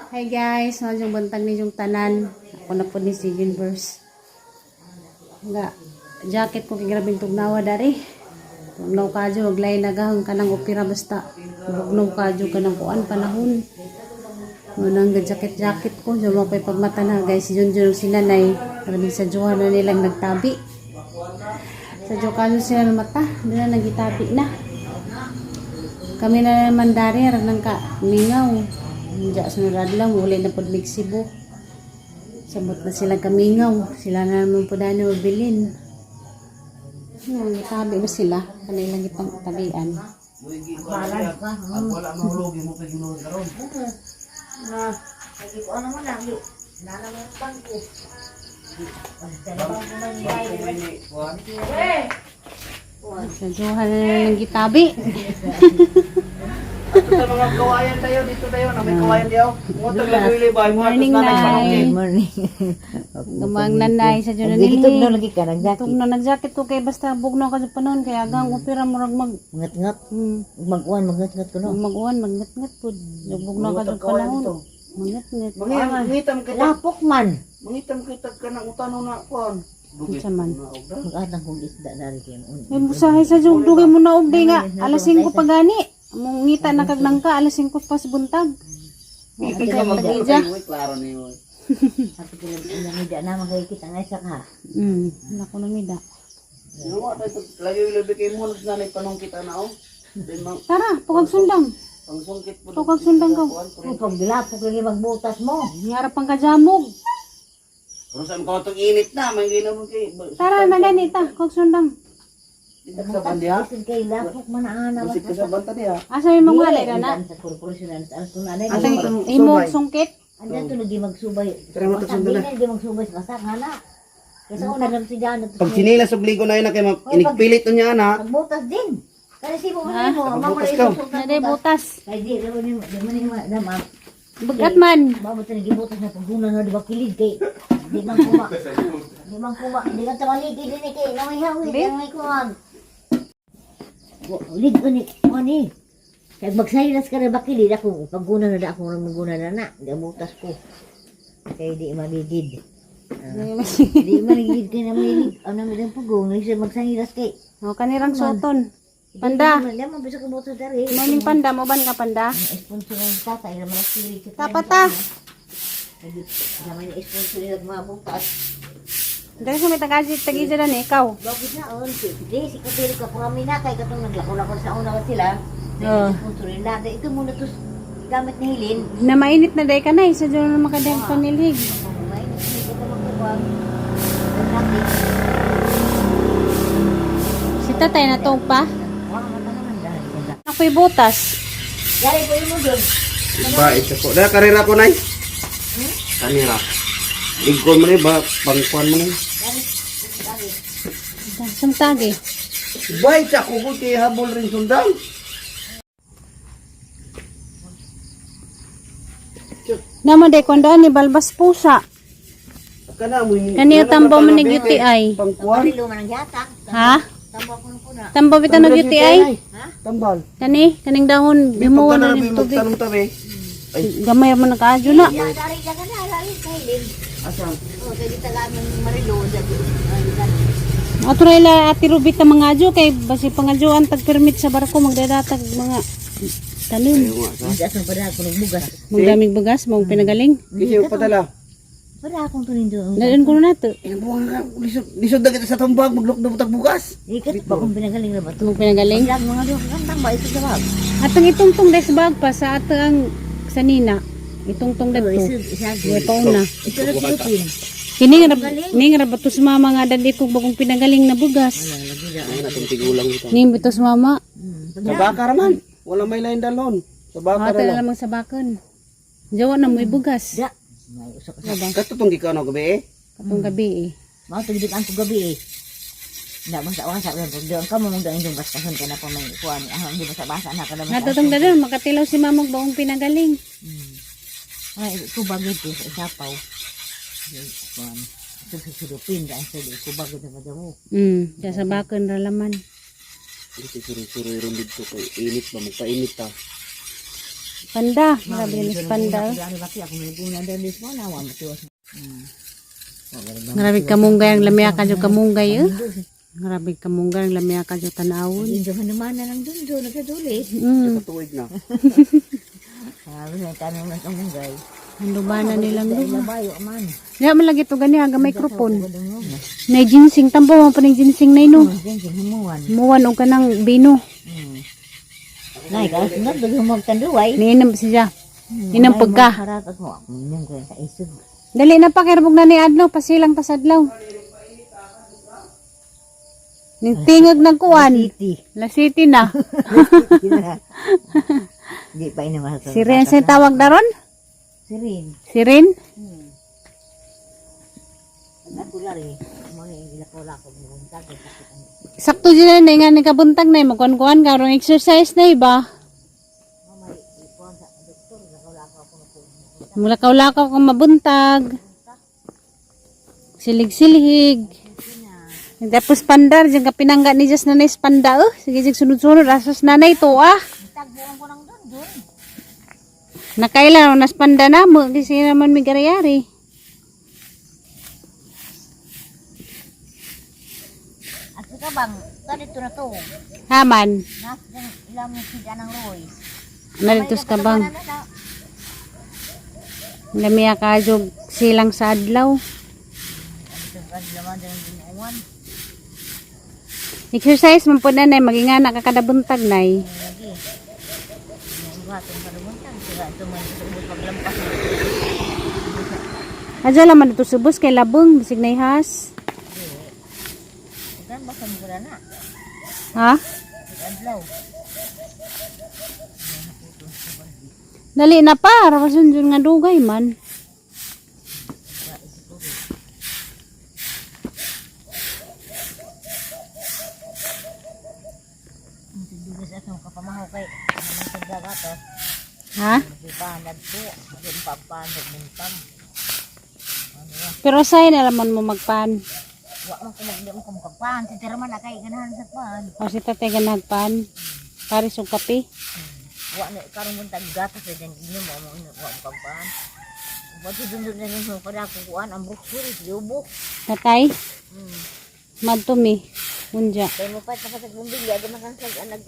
Hi guys, maayong buntag ninyong tanan. Ako na po ni si Universe. Nga, jacket ko kay grabeng tugnawa dari. Tugnaw kadyo, waglay nagahang kanang opera basta. Bugnaw kadyo kanang kuan panahon. Munang ga jacket-jacket ko, diyan mo ko'y pagmata na guys. Si Junjun ug si Nanay, grabeng sa juha na nilang nagtabi. Sa juha kadyo sila ng mata, doon na nagitabi na. Kami na naman dari, harap ng ka, mingaw. Diya sunod lang, uli na po mig Cebu. Sabot na sila kamingaw. Sila na naman po dani mabilin. Ano, tabi ba sila? Kanilang itang tabian. Wala mahulog mo kay Ginoo karon. Na, lagi ko ano mo na, nana mo yung bangko. Sa Johan na nang gitabi. Ato sa mga kawayan tayo dito tayo na may kawayan diyaw. Mo tag lagoy bay mo Morning, Nay. Morning. Gamang nanay sa Johan Nagigitog na nilhi. lagi ka, nagjakit. Tugno nagjacket ko kay basta bugnaw ka sa panahon kaya agang opera murag mag Ngat-ngat. Mag-uwan, magngat-ngat ko no. maguan magngatngat pud. Bugnaw ka sa panahon. Magngatngat. Mangitam kita. Lapok man. Mangitam kita kanang utano na kuan. Unsa man. Mag-atang kong isda na rin kayo. May busahay sa jug dugay mo na og day nga alas 5 pa gani. Mong ngita na kag nangka alas 5 pa sa buntag. Tagija. Klaro ni mo. Sabi ko lang, ilang ida naman kayo kita nga isa ka. Nako nang ida. Ginoo tayo lagoy libay kay mo nanay panungkit ana oh. Then mang Tara, pugag sundang. pangsungkit po. Pugag sundang ka. Kung pag dilapok lagi magbutas mo. Ngarap pang kajamog. Pero saan ko itong init na, may ginoo kay. Tara, nagani ta, kog sundang. Dito sa bandiha. Bisan kay lapok man ang ana. Musik ka sa banta diha. Asa yung mga walay na? Sa korporasyon na sa nanay. Atang imong sungkit. Anda to lagi magsubay. Tara, mo, Basta tagsundan na. di na, di magsubay sa kasak, hana. Kasi una lang si Jan. Pag sinilas og ligo na yun na kay inigpilit niya ana. Pagbutas din. Kasi si mo mo, mama Pagbutas ka. Nade butas. Kay di di mo ni di mo ni na ma. Bagat man. Mamo to gibutas na pagguna na di ba kilid kay di man kuma. Di man kuma, di ka tamaligid din eh, kay namay hawi, namay kuan. Lig ni ani. Kay magsaylas ka na ba kilid ako pagguna na da ako nang maguna na na, di butas ko. Kay di maligid. Di maligid kay na maligid. Ano mi dang pugong, siya magsangilas kay. O kanirang soton. Panda. Di man bisa ka butas dari. Morning panda, mo ban ka panda? Sponsor ng tatay, naman ang sili. Tapata. Naman yung sponsor nila mga butas. Dali sa may tagaji, tagija na ni ikaw. Bago sa on, di, si Kapili ka, purami na, kay katong naglako-lako sa una ka sila. Oo. Sponsor nila. Dahil ito muna to gamit ni Hilin. Na mainit na day ka na, isa dyan na makadayang panilhig. Oh, may hindi ko naman kuha. Nagkakit. Si tatay natog pa. Wala ka naman dahil. Ako'y butas. Yari ko yun mo dun. Ba isa ko. Da karera ko nay. Kanira. Ligkon mo ni ba pangkuan mo ni. Yari, yari. Sumtagi. Bay sa ko kay habol rin sundang. Naman day kondaan ni Balbas Pusa. Kana mo ni. Kaniya tambaw mo ni UTI. Pangkuan. Marilo man ang yatak. Ha? Tambo ako ng kuna. Tambaw bitaw ng UTI? Ha? Tambal. Kani, kaning dahon, bimuwan na ni tubig. Tanong tabi. Gamay man nakaadyo na. Ya, dari ka na, dari kay Hilin. Asa? Oh, kay ditagaan ng Marilo. Ato ra ila Ate Ruby ta mga adyo kay basi pangadyoan tag permit sa barko magdadatag mga tanim. Hindi asang pada ako nagbugas. Magdamig bagas mong pinagaling. Kasi yung padala. Pada akong tunin doon. Dayon ko na nato. Ang buwang ka, lisod, lisod na kita sa tambag, maglukdo tag bugas. Ikat ba kung pinagaling na ba ito? Mong pinagaling. Ilang mga doon, kantang ba ito sa bag? Atong itungtong des bag pa sa ato ang sanina. Itungtong Ito, dadto. isa, isa, Duwe pa una. Ito na silupin. Kini nga ni nga bato sa mama nga dali ko bagong pinagaling na bugas. Ay, natong tigulang ito. Ni bato sa mama. Sa baka raman, wala may lain dalon. Sa baka Ato na raman. lamang sa bakon. Jawa na mo'y bugas. Ya. May usa ka sa Katutong gikaw gabi eh. Katong gabi eh. Mga tugdig ang gabi eh. Na basta wasa ka pag doon ka mo mong doon bastason ka na pa may kuan. Ah, hindi basta basa na ka na. Nga tong dalon makatilaw si mama og bagong pinagaling. Ay, ko bagay ko sa isapaw. Kuan. Ito sa silupin dahil sa di ko bagay na madamo. Sa bakon ra laman. Dito suro-suro ron dito kay init ba magpainit ta. Panda, grabe ni panda. Ano ba kaya ako may guna dali ko na wa matiwas. Grabe kamunggay ang lamya ka kamunggay eh. Grabe kamunggay ang lamya ka tanawon. Hindi man naman na lang dun dun nagkadulit. Katuig na. Sabi na tanong ng kamunggay. Handumanan nilang duha. Labayo man. Diya man lagi to gani hanggang microphone. Nay ginseng tambo man pa ning ginseng nay no. Ginseng humuan. Muwan og kanang bino. Nay, kaos na daghan mo tanduay. Niinom siya. Inam pagka. Harap ako. Ako ko sa isog. Dali na pa kay rabog na ni adlaw pasilang ta sa adlaw. Ning tingag nagkuan. City. La City na. Di pa ina masasarap. Si Ren sa tawag daron? Si Rin. Si Ren? Ako lari. Mo ni ilako-lako buntag sakit ang Sakto din na nga ni kabuntag na magkuan-kuan ka rong exercise na iba. Mulakaw-lakaw kang mabuntag. Silig-silhig. Tapos pandar, diyan ka pinangga ni Diyos nanay sa panda. Oh. Sige, sige, sunod-sunod. Asas nanay to ah. Tagbuan ko ng dun dun. Nakailan, nas panda na mo. Kasi naman may garayari. At sa bang kadito na to. Haman, Nas ilang sida ng Roy. nalitos ka bang? Lamiya ka jog silang sa adlaw. Exercise man po nanay, magingana ka kada buntag nay. Adyo lang man ito subos kay labong, bisig nay has. Ha? Dali na pa, rapasun dyan nga dugay man. Ha? Pero say na naman mo magpan. O si tatay ganagpan. Paris og kape. Wa na karon mo taggatas sa dyan inyo mo mo wa mo kagpaan. Wa ti dun dun dun dun kada kukuan ang buksur yubo. Tatay, madto mi. Unja. Kay mo pa sa bumbilya di man kang anag.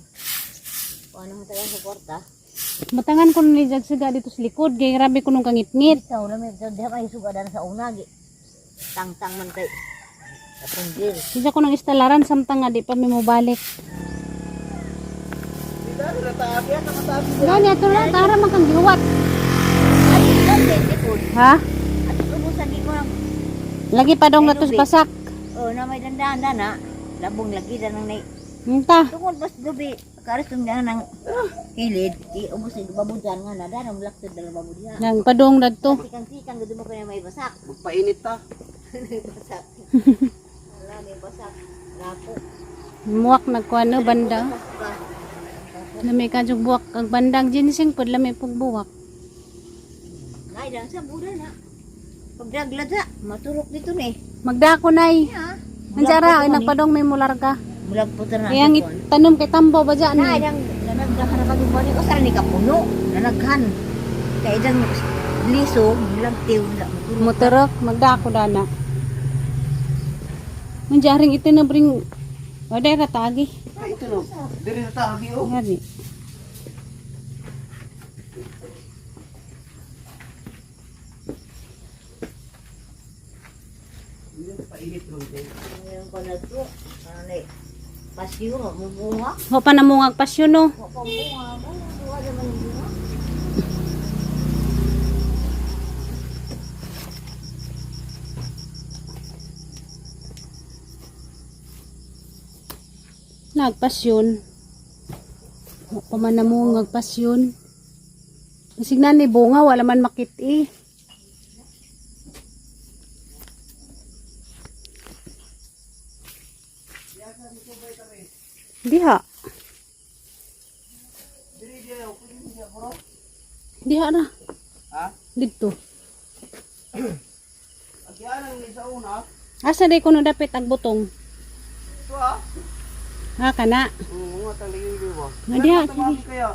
Kuan mo tayo sa kwarta. Matangan ko ni Jag siga dito sa likod. Kay grabe ko nung kangitngit. Bitaw na may diha may sugad sa una gi. Tangtang man kay kapunggir. Siya ko nang istalaran samtang nga di pa mi mobalik. Gani ato lang tara man kang gihuwat. Ay, dun likod. Ha? At ubusan di ko nang Lagi pa dong natos basak. oh na may dandan na. Labong lagi dan nang nay. Unta. Tungod bas gabi karis tung daan ng kilid, di ubos ni babujan nga na daan ang laktod dala babujan. Nang padong dagto. Sikang-sikang gud mo kaya may basak. Magpainit ta. May basak. Wala may basak. Rapo. Muwak nagkuano banda. Lami ka jug buwak ang bandang ginseng pod lami pug buwak. Nay dang sa buda na. Pagdaglad sa, maturok dito ni. Magdako nay. Ha? Nandiara ay nagpadong may mularga. Mulag puter na. Kaya ang itanom kay tambo ba dyan? Nay dang nanagdahan na kagubani ko sara ni kapuno. Nanaghan. Kay dang liso, mulag tiw na maturok. Muturok, magdako dana. Nandiyaring ito na bring Waday ra tagi. Ay, ito no. Diri na ta oh. Ngari. Painit ron kay. Ngayon ko na to. Ano na pasyo, mubunga. Wa pa na mungag pasyon no. Wa pa bunga. Bunga naman yung bunga. Nagpasyon. Wa pa man na mungag pasyon. Signan ni bunga wala man makit eh. Diha. Diha na. Ha? Dito. Agianan ni sa una. Asa day kuno dapit ang butong? Ito ah. Ha kana. Oo, nga tali yung liwa. Nga diha sige. Tumami kaya.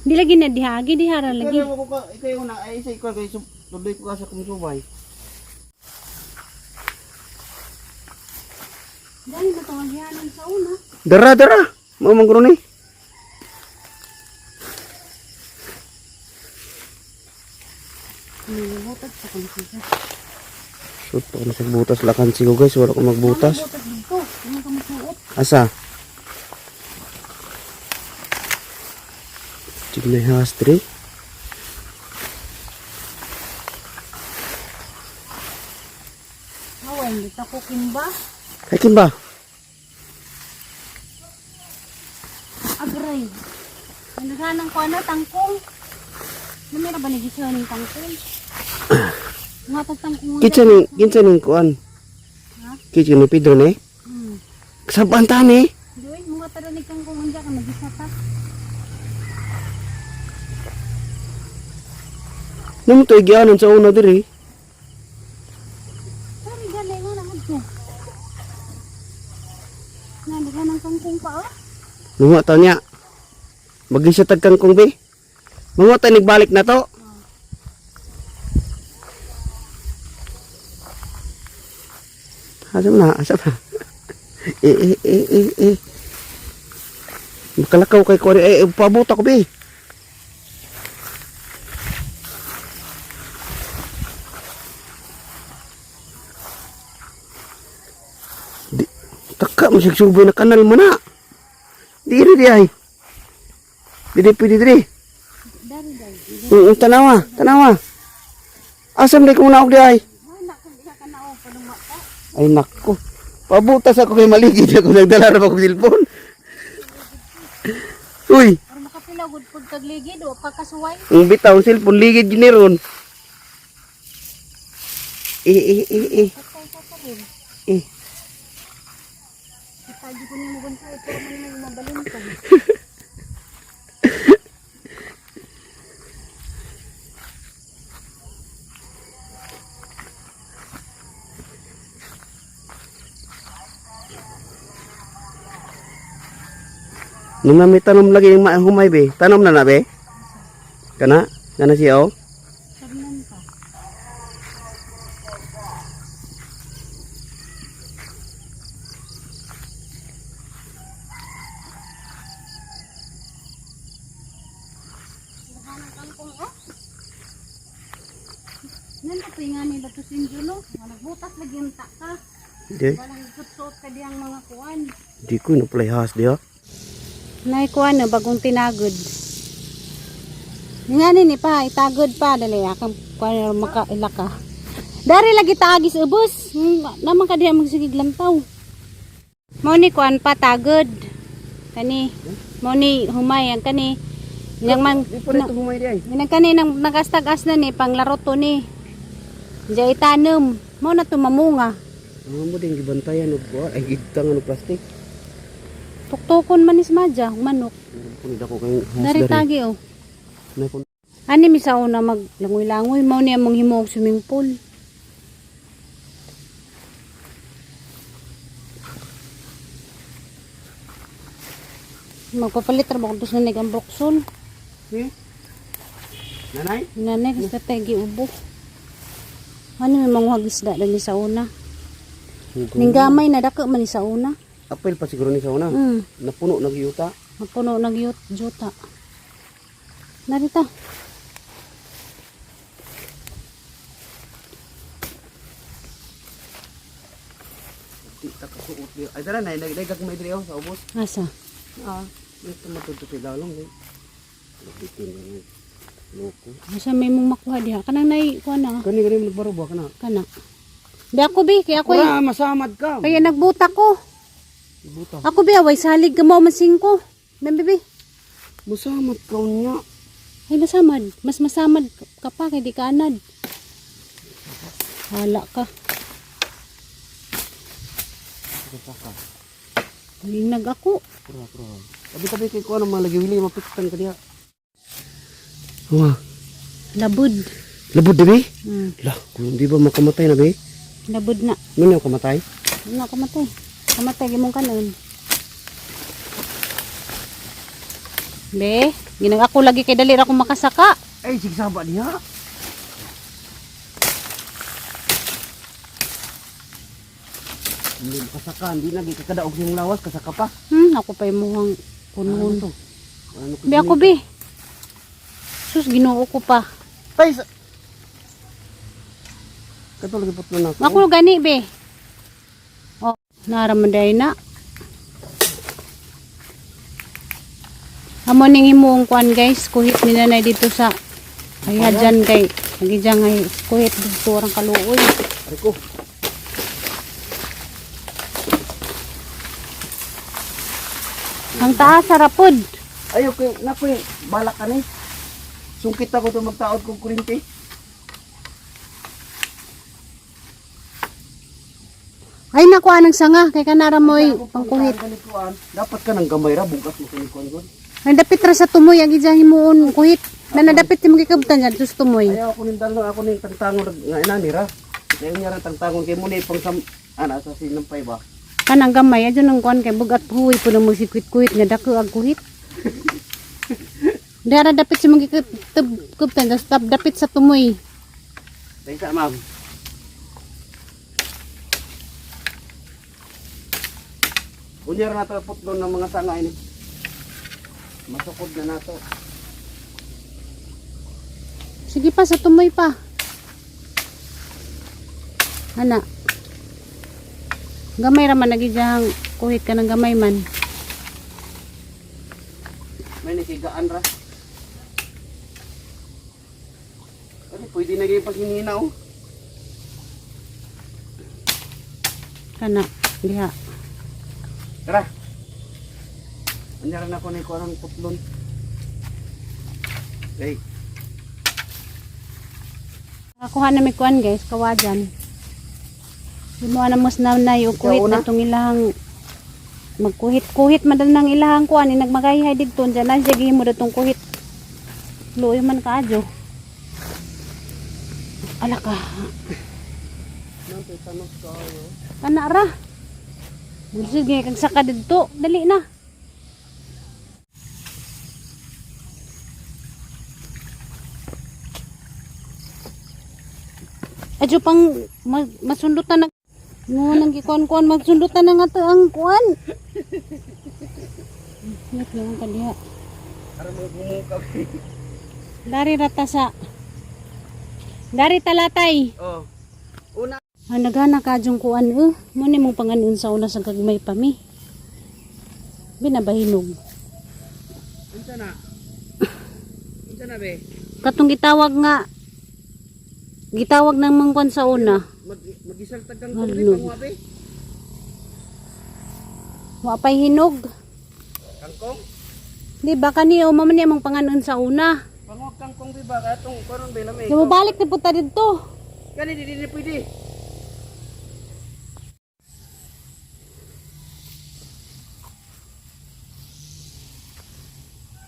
Di lagi na diha, agi diha ra lagi. Kaya mo ko ka, ikaw na ay sa ikaw kay tuloy ko ka sa kumusubay. Dali na tong agihanan sa una. Dara dara. Mao man guro ni. Nilibutad sa kong siya. Sut pa ko sa butas lakan sigo guys, wala ko magbutas. Butas dito. Ano ka masuot? Asa? Tignan hastri. Haway, hindi ta ko kimba. Ay kimba. Agray. Naghanang ko ano, tangkong. Namira ba ni gisa ng tangkong? Nga tag tangkong. Kinsa ning kinsa ning kuan? Ha? Kinsa ni Pedro ni? Sabaan ta ni? Doy, mga tara ni kangkong unja ka magisa ta. Namo to igyanon sa una diri. Sorry, gali nga naman ko. Naghanang kangkong pa oh. Nunga ta niya. Magisa tag kangkong be. Mga ta nagbalik na to. Asa na, asa pa. Eh eh eh eh eh. Makalakaw kay kuan eh, eh paabot ako be. Di, taka mo siya suboy na kanal mo na. Diri di ay. Dili pwede diri. Dari dari. Tanawa, tanawa. Asam di ko na og di ay. Wala ka diha ka na oh, paluma ka. Ay nako. Pabutas ako kay maligid ako nagdala ra pa kog cellphone. Uy, Pero makapila gud pud kag ligid o pagkasuway. ang bitaw ang cellphone ligid gini ron. Eh eh eh eh Patay ka pa rin. eh. Kita di ko nimo ganto pero man mo mabalintong. Nung na may tanom lagi yung humay be. Tanom na na be. Kana? Kana siya oh. Sabnan ka. Nandito yung nga nila to sinjulo. Nagbutas lagi yung taka. Di. Walang suot ka diyang mga kuan. Di ko na play has di ah. Nay kuan no, bagong tinagod. Nga ni pa, itagod pa dali akang kuan makaila ka. Dari lagi taagis ubos. Naman ka diha magsigig lantaw. Mao ni kuan pa tagod. Kani mao ni humay ang kani. Yang man Di pa rin humay di ay. Nang kani nang nagastag-as na ni panglaro to ni. Diya itanom. Mao na tumamunga. Ano mo din gibantayan og kuan ay gidtangan og plastic. Tuktukon man is madya, manok. Meron po nila ko kay has Dari dari. tagi oh. Na kun Ani mi sa una mag langoy-langoy mao niya mong himuog swimming pool. Magpapalit ra ba kung na ang bokson. Eh? Nanay? Nanay kasi tatay giubo. Ano may manguhag isda dali sa una. Ninggamay na dako man ni sa una. Apel pa siguro ni sa una. Napuno nagyuta. Mapuno nag juta. Narita. Di ta kasuot di. Ay dara nay nagdagag may diri oh sa ubos. Asa? Ah, ito matudto sa lalong eh. Labitin na Loko. Asa may mong makuha diha? Kanang nay kuha na. Kani kani mo nagbaro ba kana? Kana. Di ako bi, kaya ako Wala masamad ka. Kaya nagbuta ko. Buta. Ako bi away salig ka mo man singko. Mem bibi. Musamad ka unya. Ay masamad. Mas masamad ka pa kay di ka anad. Hala ka. Nag ako. Pura pura. Tabi tabi kay ko ano mga lagi wili mapiktan ka diha. Wa. Labud. Labod di bi? Hmm. Lah, kung di ba makamatay na bi? Labud na. Ano yung kamatay? Ano kamatay? Kamatay gimong kanon. Be, ginang ako lagi kay dali ra ko makasaka. Ay, sigsaba diha. Hindi makasaka, hindi na gikakadaog yung lawas, kasaka pa. Ako pa imuhang kunhon. Ano to? Ano Be ako be. Sus, Ginoo ko pa. Tay sa Kato lagi putlo na ako. Ako gani be. Oh, nara man day na. Amo ning imong kuan guys, kuhit ni nanay dito sa ay hadyan kay nagidyan ay kuhit dito orang kaluoy. Aray ko. Ang taas sa rapod. Ay, okay. Naku, balak ka ni. Sungkit ako itong magtaod kong kurinti. Ay nakuha ng sanga kay kanara mo'y pangkuhit. Dapat ka ng gamay ra, bugas mo kunikuan ko. Ay dapit ra sa tumoy ang gidyan himuon kuhit. Na nadapit ti magikabtan dyan sa tumoy. Ayaw ako ning dalo, ako ning tangtangon nga ina ni ra. Ayaw niya ra tangtangon kay mo ni pang sam ana sa sinampay ba. Kanang gamay adyo nang kuan kay bugat huwi po nang magsikwit-kuhit nga dako ang kuhit. Dara dapit si magikabtan dyan dapit sa tumoy. Daysa ma'am. Unya ra nato putlo ng mga sanga ini. Masukod na nato. Sige pa sa tumoy pa. Ana. Gamay ra man nagidyang kuhit ka ng gamay man. May nakigaan ra. Ano, pwede na kayo paghinina oh. Kana diha. Tara. Unya ra na ko ni kuan putlon. Hey, Nakakuha na may kuan guys, kawajan. Himuha na mas nanay og kuhit Ikaw una. na tong ilahang magkuhit-kuhit man dal nang ilahang kuan ni nagmagayhay didto diyan na siya gihimo datong kuhit. Luoy man kaadyo. Ala ka. Kana ra. Bulsid ngay kag saka didto. Dali na. Adyo pang masundutan na mo nang gikuan-kuan magsundutan na nga to ang kuan. Ingat lang ka diha. Para mga gumukaw. Dari rata sa Dari talatay. Oh. Una. Ah, nagana ka dyong kuan eh. Mo ni mong panganon sa una sa gagmay pa mi. Binabahinog. Unsa na? Unsa na be? Katong gitawag nga gitawag ng mangkwan sa una. Mag magisaltag kang Ano? tubig panguha be. Wa pay hinog. Kangkong? Di ba kani o man ni mong panganon sa una. Panguha kangkong be ba katong karon be lami. Kaya mobalik na punta didto. Kani di di pwede.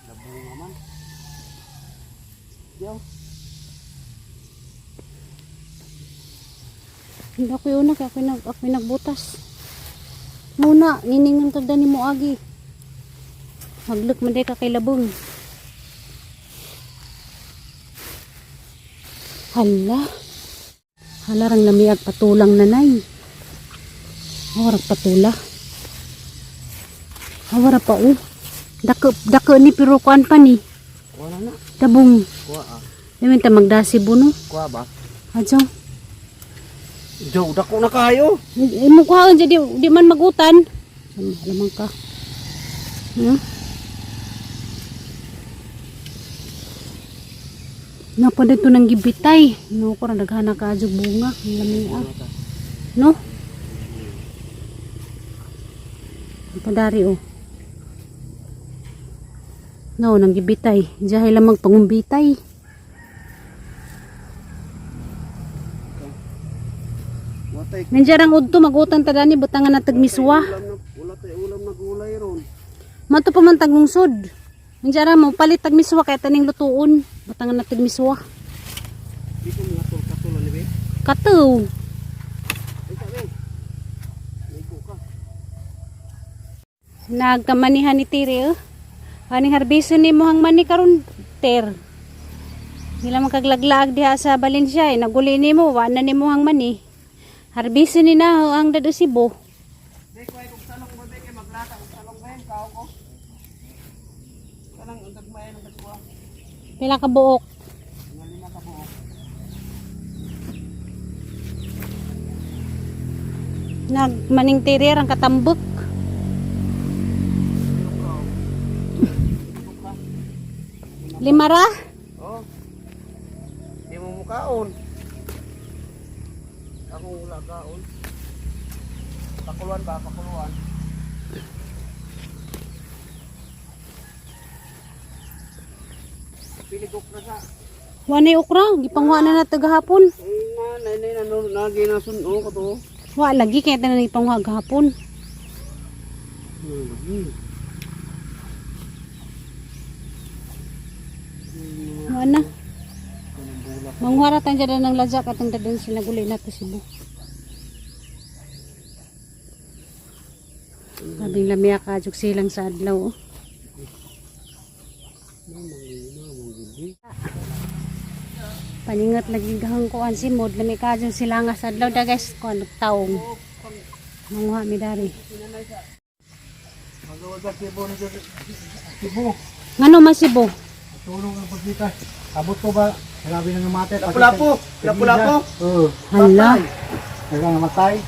Labunga man. Yo. Hindi ako yun na, kaya ako'y nagbutas. Muna, niningon ka ni mo agi. Magluk man day ka kay labong. Hala. Hala rang lamiag patulang nanay. Awara patula. Awara pa oh. Dako dako ni pero kuan pa ni. Kuha na na. Tabong. Kuha ah. Namin ta magdasi buno. Kuha ba? Adyo. Jow, dako na kayo. Imo kuhaon di, di man magutan. Lamang ka. Napa dito nang gibitay. No ko ra daghana ka adyo bunga. Ang lami ah. No? Padari oh. No, nang gibitay. Diyahay lamang pangumbitay. Watay. Nandiyan ang udto magutan ta dani butangan na tagmiswa. Ulam na, wala tay ulam na gulay ron. Mato pa man tagungsod. Nandiyan ra mo palit tagmiswa kay taning lutuon. Butangan na tagmiswa. Dito mga tol-katol ni be. Kataw. Ay sabi. Ligo ka. Nagkamanihan ni Tiri oh. Aning harbiso ni mo hang mani karon ter. Nila man kaglaglaag diha sa Valencia eh. Naguli nimo, wa na nimo hang mani. Harbiso ni na ang dado Cebu. Ko kay maglata og salong ba kao ko. Kanang ang gagmay ng dagwa. Pila ka buok. Mga 5 ka buok. Nagmaning tirir ang katambok. Lima ra? Oh. Di mo mukaon. Ako wala kaon. Pakuluan ba? Pakuluan. Pili ko na sa. Wa na okra, gipangwa na nato gahapon. Ay na na na na na ginasuno ko to. Wa lagi kay tanan gipangwa gahapon. Wa na. Manguha ra tang dyan ng lajak atong dadon sila guli na to Cebu. Labing lamia ka jug silang sa adlaw. Oh. Paningat lagi gahang kuan si mod lami ka jug sila nga sa adlaw da guys kuan taong. Manguha mi dari. Cebu. Ngano man Cebu? Tulong ang pagkita. Abot ko ba? Grabe na namatay. Lapu-lapu. Lapu-lapu. Oo. Hala. Nagang namatay.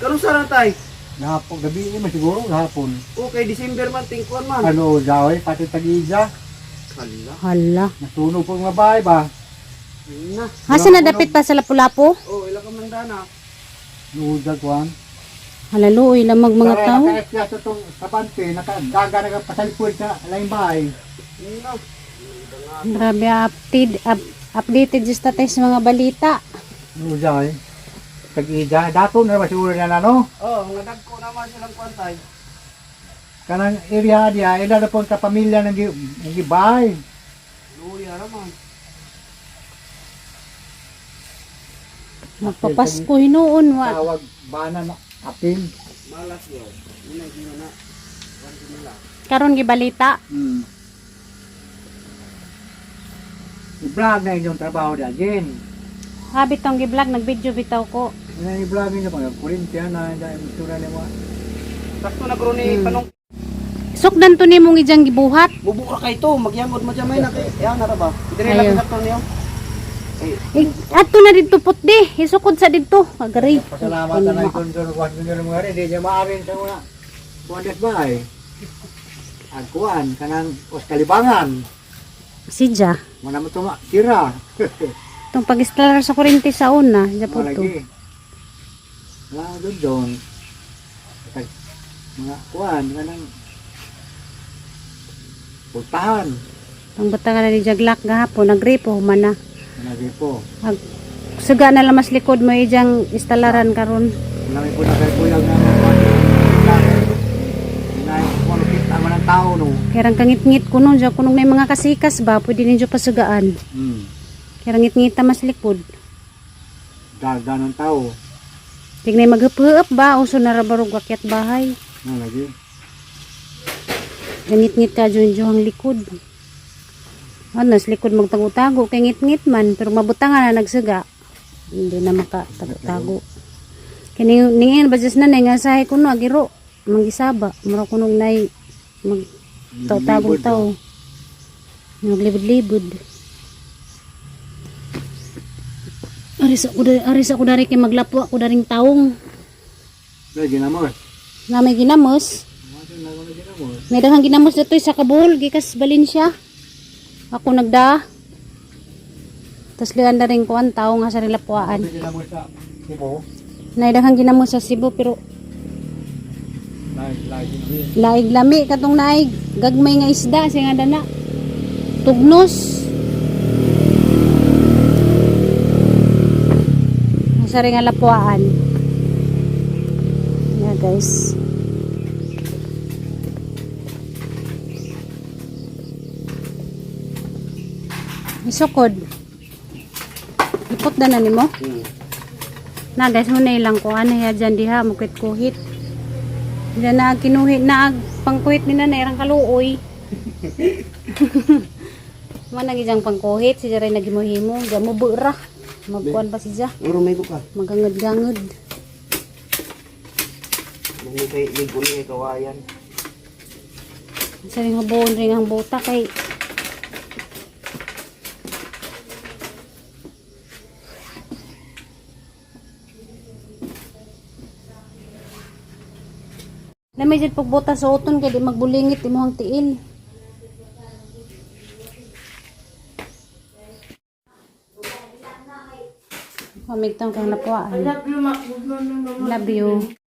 Karon sa tay. Nahapon. Gabi eh, man siguro. Nahapon. Okay, December man tingkuan man. Ano, Jawe, pati tag-isa. Hala. Hala. Nasunog po mga bahay ba? Na. Asa na dapit pa sa Lapu-Lapu? Oh, ila ka man dana. Nuudag kuhan. Hala luoy lamag mga tao. Naka-FS sa itong kapante. Nakagaga nakapasalpul sa laing bahay. Na. Grabe updated just tatay sa mga balita. Nuudag eh. Tag-isa. Dato na ba siguro na ano? Oh, mga dagko naman silang kuan tay. Kanang area diya, ila na po ang kapamilya ng gibahay. Luya raman. Magpapasko hinuon wa. Tawag bana na apil. Malas yo. Una gina na. Kuan nila. Karon gibalita. I-vlog na inyong trabaho dyan, Jen. Ha bitong gi-vlog nag-video bitaw ko. Ano i-vlog ninyo mga kurintiya na dahil mistura niyo mga. Sakto na gro ni panong Sukdan to nimong ijang gibuhat. bubuka kay to, magyangod mo dyan may na kay. Ya na ra ba? Dire lang Ayaw. sakto niyo. Eh, Eh, adto na didto putdi. Isukod sa didto. Agari. Pasalamat na lang kung doon kuhan ninyo ng mga rin. Di niya maarin sa mga kuhan des bahay. Ang kuhan, kanang os kalibangan. Sidya. Mga mo tuma, tira. Itong pag-instalar sa kuryente sa una, diya po Mga to. lagi. Mga doon doon. Mga kuhan, kanang pultahan. Ang bata na ni Jaglak gahapon, nagrepo human na. Mga po. Ag, suga na lamas likod mo ijang instalaran karon. Wala may punta kay kuya nga mga kuhan. Inay, kung ano kita man ang tao no. Kaya rang kangit-ngit ko nun, diyan kunong may mga kasikas ba, pwede ninyo pasugaan. Kaya rang ngit-ngita mas likod. Daga ng tao. Tignay maghup ba, uso na rabarog akyat bahay. Ano lagi? Ngit-ngit ka dyan ang likod. Ano, sa likod magtago-tago, kay ngit-ngit man, pero mabutangan na nagsuga. Hindi na makatago-tago. Kini ningin ba diyos na nga sahay kuno agiro mangisaba mura kuno nay mag tao-tagong tao. Maglibod-libod. Aris ako dari kay maglapo ako daring taong. Lagi na mo. Na may ginamos. May daghang ginamos dito sa Kabul, gikas Valencia. Ako nagda. Tas lian na rin kuan tao nga sa nilapuan. Lagi na mo sa Cebu. Nay daghang ginamos sa Cebu pero Lagi lagi. laig lami katong naig gagmay nga isda siya nga dana. Tugnos. Sa rin nga lapuan. Yeah, guys. Isukod. Ipot na na nimo. Na guys, muna ilang ko ano ya dyan diha mukit kuhit. Diyan na kinuhit na ag pangkuhit ni nanay rang kaluoy. Man nang ijang pangkuhit si Jaray naghimuhimo, ja mo bura. Magkuan pa si Ja, Uro may ko ka. magangad-gangad. Mangay kay ligo ni kawayan. Sa ring habuon ring ang buta kay Na may jud pagbuta sa uton kay di magbulingit imong tiil. Pamigtang kang napuaan. I love you, ma. Love you.